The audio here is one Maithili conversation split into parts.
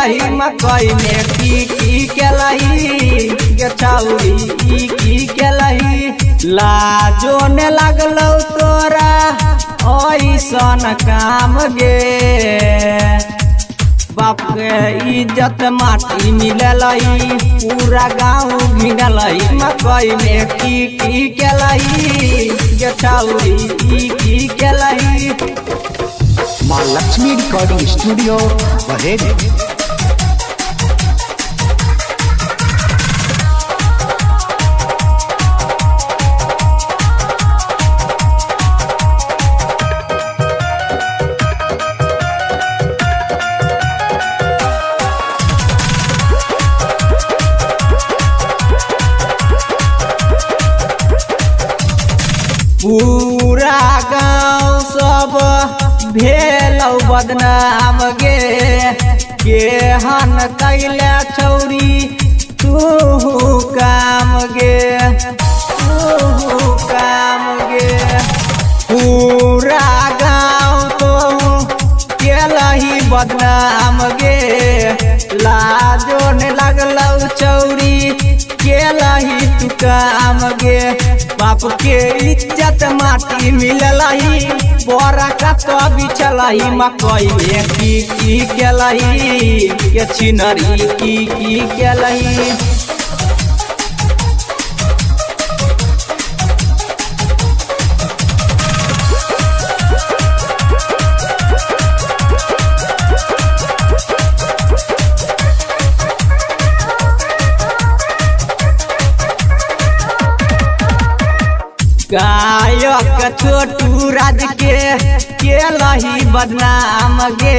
केलही मकई में की की केलही गे छौरी ई की केलही। लाजो ने लागलौ तोरा ऐसन काम गे, बाप के इज्जत माटी मिललही पूरा गाँव घिनलही मकई में की की केलही गे छौरी ई की केलही। माँ लक्ष्मी रिकॉर्डिंग स्टूडियो बहेड़ी। पूरा गाँव सब भेलौ बदनाम गे, केहन कैले छौरी तू काम गे, तू काम गे। पूरा गाँव तो केलही बदनाम गे, लाजो ने लागलौ चौरी केलही तू काम गे। बाप के इज्जत माटी मिललही बोरा कत बिछलही मकई में की की केलही के छिनरी की की केलही। गायक छोटू राज के केलही बदनाम गे,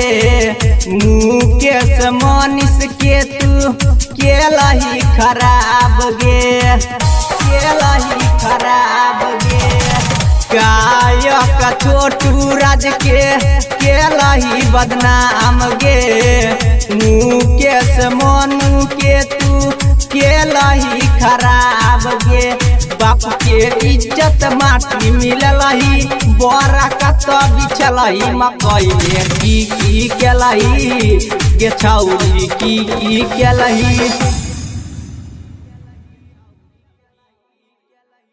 मुकेश मनीष के तू केलही खराब गे, केलही खराब गे। गायक छोटू राज के केलही बदनाम गे, मुकेश मनु के तू केलही खराब गे। बाप के इज्जत माटी मिललही बोरा कत बिछलही मकई में की की केलही गे छौरी की की केलही।